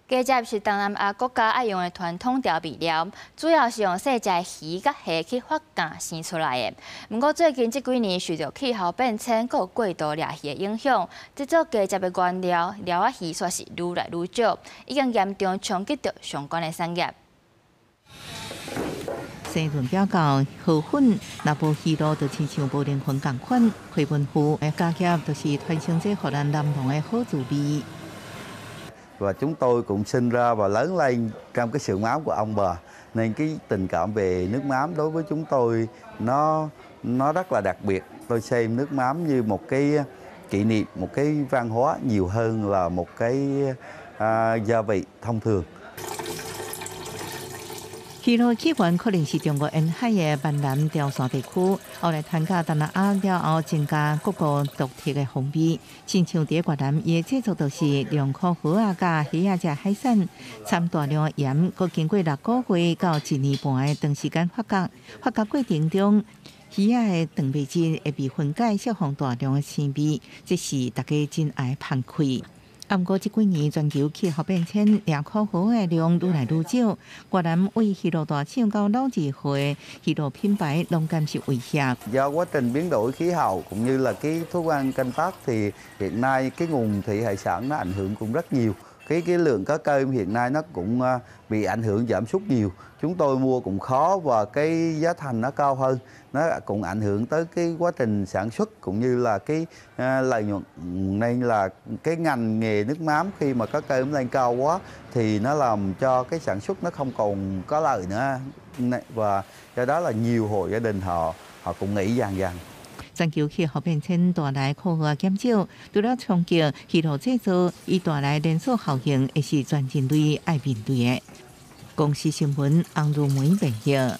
雞汁是東南亞國家愛用的傳統調味料，主要是用細隻魚佮蝦去發酵生出來的。毋過最近這幾年受著氣候變遷閣有過度掠魚的影響，製作雞汁的原料鰾仔魚煞是愈來愈少，已經嚴重衝擊著相關的產業。生論表到河粉，若無魚露，就親像無靈魂仝款。開文富的家業就是傳承這予咱難忘的好滋味。 Và chúng tôi cũng sinh ra và lớn lên trong cái xưởng mắm của ông bà, nên cái tình cảm về nước mắm đối với chúng tôi nó rất là đặc biệt. Tôi xem nước mắm như một cái kỷ niệm, một cái văn hóa nhiều hơn là một cái gia vị thông thường. 魚露起源可能是中國沿海的閩南潮汕地區，後來傳到東南亞了後，增加各國獨特的風味。親像佇越南，伊的製作就是用苦蚵仔佮蝦仔這海產，摻大量的鹽，閣經過6個月到一年半的長時間發酵。發酵過程中，魚仔的蛋白質會被分解，釋放大量的腥味，這是大家真愛芳氣。啊，毋過這幾年全球氣候變遷，掠苦蚵的量愈來愈少，越南對魚露大廠到老字號的魚露品牌攏感受威脅。 Do quá trình biến đổi khí hậu cũng như là cái thói quen canh tác thì hiện nay cái nguồn thủy hải sản nó ảnh hưởng cũng rất nhiều. Cái lượng cá cơm hiện nay nó cũng bị ảnh hưởng giảm sút nhiều. Chúng tôi mua cũng khó và cái giá thành nó cao hơn. Nó cũng ảnh hưởng tới cái quá trình sản xuất cũng như là cái lợi nhuận, nên là cái ngành nghề nước mắm khi mà cá cơm lên cao quá thì nó làm cho cái sản xuất nó không còn có lợi nữa và do đó là nhiều hộ gia đình họ họ cũng nghỉ dần dần. 全球氣候變遷帶來苦蚵減少，除了衝擊魚露製造，伊帶來連鎖效應，會是全人類愛面對的。公視新聞，洪如梅編譯。